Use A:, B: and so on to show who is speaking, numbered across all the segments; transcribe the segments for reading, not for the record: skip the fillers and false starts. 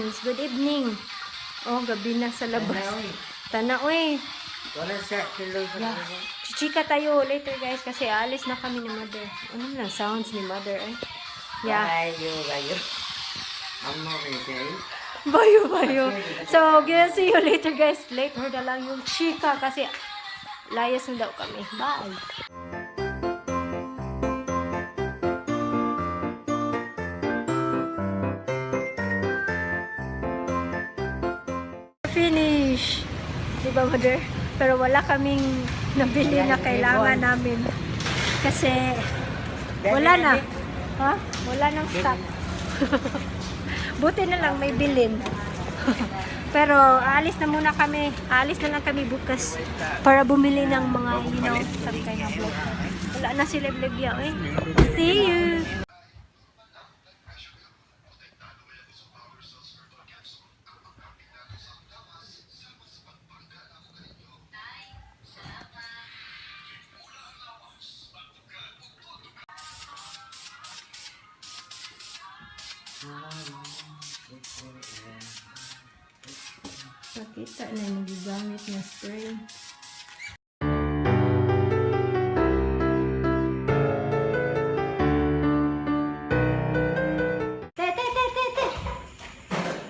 A: friends. Good evening. Oh, gabi na sa labas. Tana, uy.
B: Wala sa kilo sa
A: Yeah. Chichika tayo later, guys, kasi aalis na kami ni Mother. Ano na sounds ni Mother eh? Yeah.
B: Bayo, bayo. I'm not ready.
A: Bayo, bayo. So, gonna see you later, guys. Later na lang yung chika kasi layas na daw kami. Bye. Finish! Di ba, Mother? Pero wala kaming nabili na kailangan namin. Kasi wala na. Ha? Wala nang stock. Buti na lang may bilin. Pero aalis na muna kami. Aalis na lang kami bukas para bumili ng mga, some kind of like, wala na si Leblebya eh. See you! Pakita na yung gigamit na spray. Te, te, te, te, te!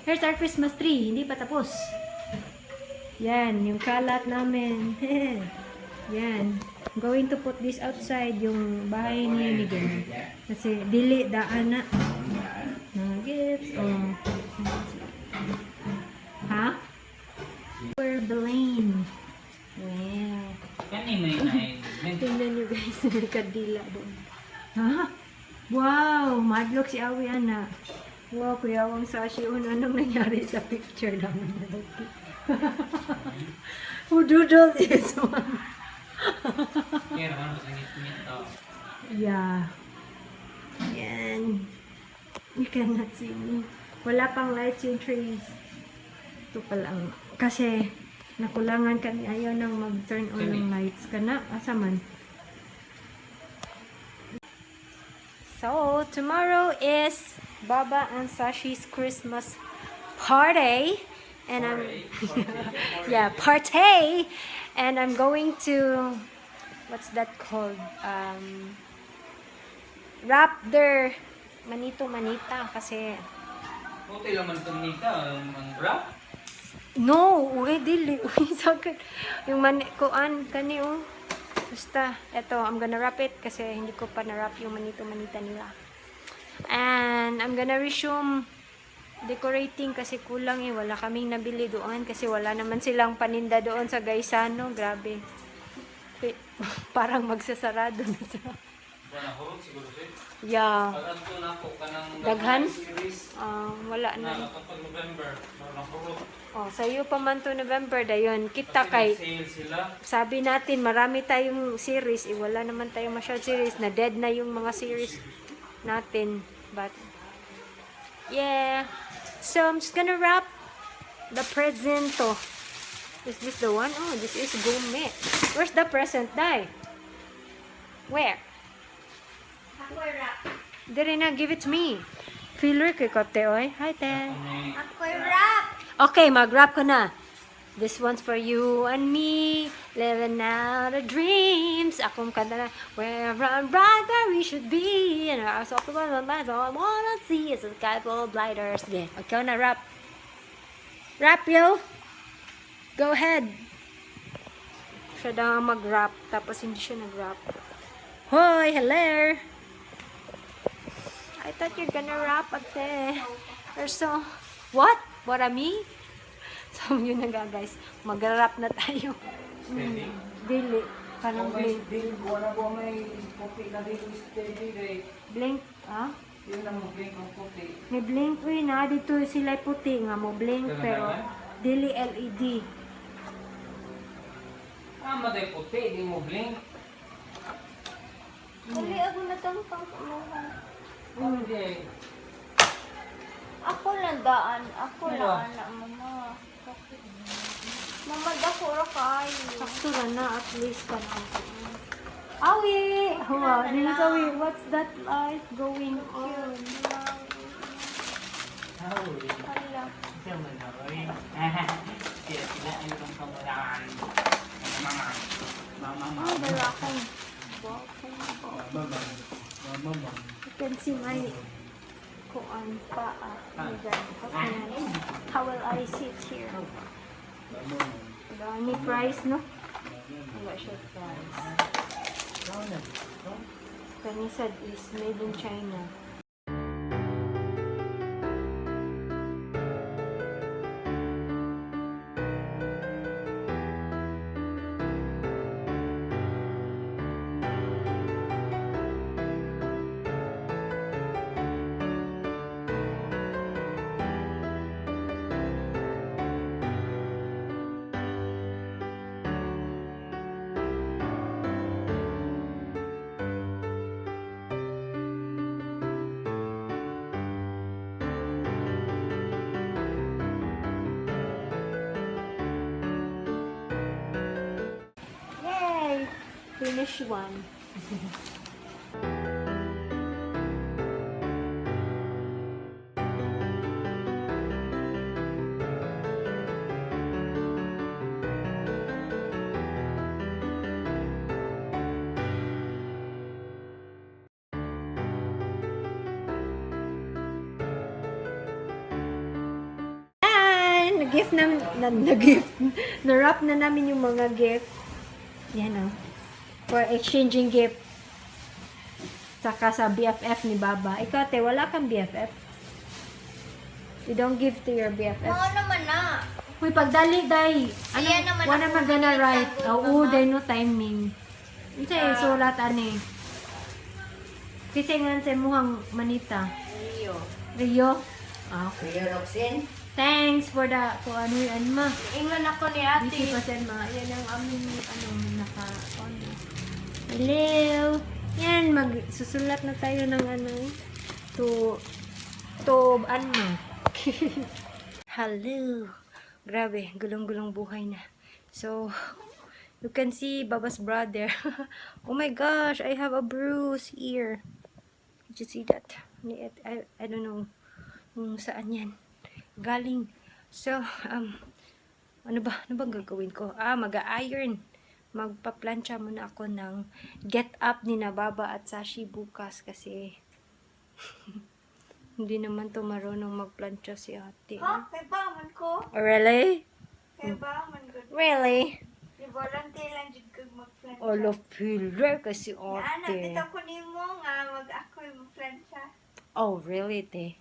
A: Here's our Christmas tree. Hindi pa tapos. Yan, yung kalat namin. Yan. I'm going to put this outside yung bahay ni Miguel. Kasi dili daan na. Mga gifts. Oh. Ha? We're Blaine. Wow.
C: Kani may nain.
A: Tingnan nyo guys, may kandila doon. Ha? Wow! Madlock si Awi, ana. Wow, Kuya Wang Sashi, un, anong nangyari sa picture namin na dati? Who doodled this one?
C: Kaya naman mas ngit-ngit to.
A: Yeah. Yan. You cannot see me. Wala pang lights yung trees. Ito pa lang. Kasi, nakulangan kami. Ayaw nang mag-turn on ng lights. Kana, asa man? So, tomorrow is Baba and Sashi's Christmas party. And I'm yeah, party. And I'm going to, what's that called? Wrap their manito manita kasi
C: Puti lang man itong nita, ang wrap.
A: No, uy, dili. Uy, sakit. Yung man, kuan, kani, oh. Basta, eto, I'm gonna wrap it kasi hindi ko pa na-wrap yung manito-manita nila. And I'm gonna resume decorating kasi kulang eh. Wala kaming nabili doon kasi wala naman silang paninda doon sa Gaisano. Grabe. Parang magsasarado na sila.
C: Wala hurot siguro siya.
A: Yeah.
C: Pag ato na ako kanang
A: Daghan?
C: Series
A: Ah, wala
C: na
A: na.
C: atong pag November, wala hurot.
A: Oh, sa'yo pa man to November dayon. Kita
C: Kasi
A: kay
C: nag-sale sila.
A: Sabi natin marami tayong series, eh, wala naman tayong masyadong series na dead na yung mga series natin. But yeah. So I'm just gonna wrap the present. Oh. Is this the one? Oh, this is gourmet. Where's the present, Dai? Where?
D: Ako wrap.
A: Dire na, give it to me. Filler kay kote, oy. Hi, te.
C: Ano
D: Ako wrap.
A: Okay, mag-wrap ko na. This one's for you and me, living out our dreams. Akong kanta na, we're run right where we should be. And our soft one, all I wanna see is a sky full of lighters. Yeah, ikaw na, rap. Rap, yo! Go ahead! Siya daw ang mag-rap, tapos hindi siya nag-rap. Hoy, hello! I thought you're gonna rap, ate. Or so, what? What a me? So, yun na nga, guys. Mag-rap na tayo.
C: Steady.
A: Dili. Parang
C: Oh, may
A: blink.
C: deal wala ko may puti na dito steady kay
A: Blink, ah?
C: yun lang mo blink ang puti.
A: May blink, uy, na. Dito sila puti nga mo blink,
C: Ganun
A: pero
C: ba?
A: dili E LED.
C: Ah, maday puti, di mo blink.
D: Dali ako natangkang kumuha.
C: Hindi.
D: Ako lang daan. Ako
C: Ano?
D: lang anak mama. Mama, dako ra kaayo.
A: Sakto na na, at least ka na. Awi! Wow, Awi, what's that light going on?
D: Hala. Oh, dala akong ball.
A: You can see my kuan pa. Ah. Oh my God. Okay. How will I sit here? Wala ni price, no? Wala siya price. Kani sad is made in China. Yay! Finish one. Yan! Nag-gift na, na, nag-gift. Na-wrap na namin yung mga gift. Yan o. For exchanging gift. Saka sa BFF ni Baba. Ikaw, te, wala kang BFF. You don't give to your BFF.
D: Mao naman na.
A: Uy, pagdali, day. Ano,
D: Siya naman
A: wala
D: ako
A: man gonna write.
D: tanggol,
A: Oo,
D: mama.
A: day no timing. Unsa ah. Sulat ani? Kasi nga sa imuhang manita.
B: Rio.
A: Rio. Ah, okay.
B: Rio Roxin.
A: Thanks for the kung ano yan ma.
D: Ingon ako ni ate.
A: Busy pa siya ma. Yan ang aming ano naka on. Hello. Yan magsusulat na tayo ng ano to ano. Hello. Grabe, gulong-gulong buhay na. So, you can see Baba's brother. Oh my gosh, I have a bruise here. Did you see that? I don't know kung saan yan galing. So, ano ba? Ano bang gagawin ko? Ah, mag-iron. Magpa-plancha muna ako ng get up ni na Baba at Sashi bukas kasi hindi naman to marunong magplancha si ate.
D: Ha? Kay ba man ko?
A: Oh, really?
D: Kay ba man gud?
A: Really?
D: Di volunteer lang jud kog magplancha.
A: All of filler kasi
D: Ana,
A: ate.
D: bitaw ko nimo nga mag ako'y magplancha.
A: Oh, really, te?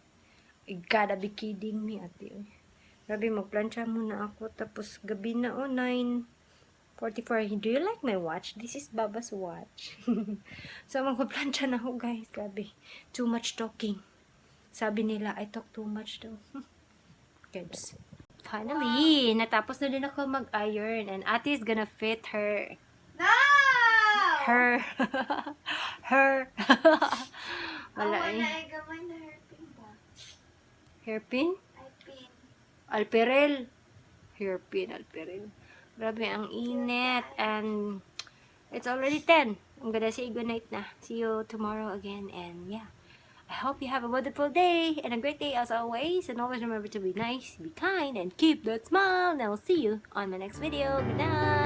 A: You gotta be kidding me, ate. Grabe, magplancha muna ako. Tapos, gabi na, oh, 9:44. Do you like my watch? This is Baba's watch. So, magpaplancha na ako, guys. Grabe. Too much talking. Sabi nila, I talk too much daw. Kebs. Finally, natapos na din ako mag-iron. And ate is gonna fit her
D: No!
A: her her wala
D: Wala
A: eh.
D: ay gamay na hairpin ba?
A: Hairpin?
D: Ay pin.
A: Alperel. Hairpin, alperel. Grabe, ang init. And it's already 10. I'm gonna say goodnight na. See you tomorrow again. And yeah, I hope you have a wonderful day and a great day as always. And always remember to be nice, be kind, and keep that smile. And I will see you on my next video. Good night.